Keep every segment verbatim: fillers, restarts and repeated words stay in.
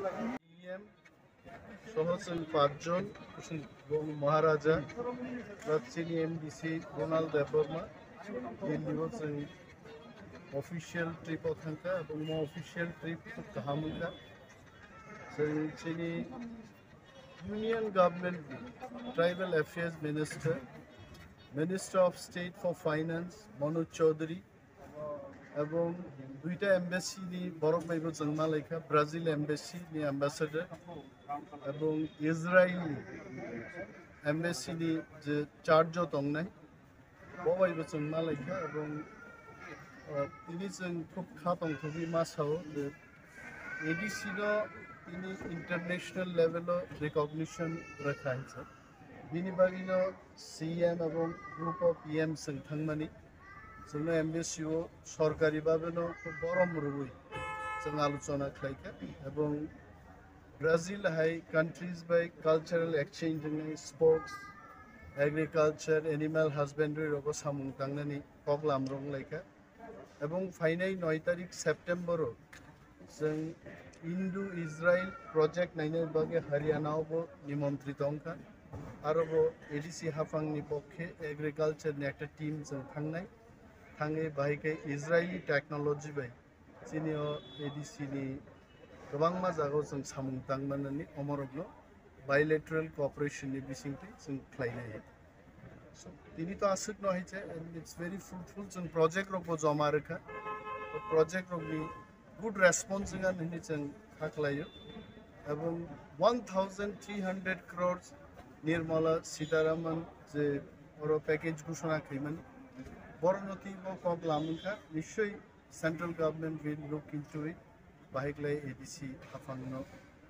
E M soho chwng pachjon, bo Maharaja, ba chini M D C Donald Debbarma, Delhi o chwng official trip o thangkha, ebong mo official trip khub kaham wngkha. Chwng chini Union Government ni Tribal Affairs Minister, Minister of State for Finance Manoj Chaudhary, ebong duita embassy ni borok bai bo chwng malaikha, Brazil embassy ni ambassador ebong Israel ni embassy ni je charge o tongnai, bo bai bo chwng malaikha, ebong tini chwng khub kha tongthogwi ma sao je A D C no tini international level o recognition rwkha hinsa. Bini bagwi no C M ebong group of E M chwng thangmani, chwngno embassy o sorkari babe no borom rwui chwng alochona khlaikha, ebong Brazil hai countries bai cultural exchange wngnai, sports, agriculture, animal husbandry rogo samung tangnani koklam rok wnglaikha. Ebong phainai noi tarik September o chwng Indo-Israel project nainai bagwi Haryana o bo nimontri tongkha. Aro bo A D C haphang ni pokhe agriculture ni ekta team chwng thangnai, thangwi bahai khe Israeli technology bai chini o A D C ni kwbangma jagao chwng samung tang manani omorokno bilateral cooperation ni bisingtwi chwng khlainai. So, tini to aswk no hai che, and it's very fruitful, chwng project rok bo joma rwkha, project rok ni good response wngkha hinwi chwng kha khlaio, ebong one thousand three hundred crores Nirmala Sitharaman je oro package ghoshona khaimani, borokno twi bo kok lamwngkha, nishoi central government will look into it, bahai khlai A D C haphangno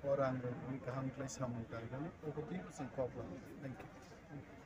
o rang rokni kaham khlai samung tangnani, obo twi bo chwng kok lamwngkha. Thank you.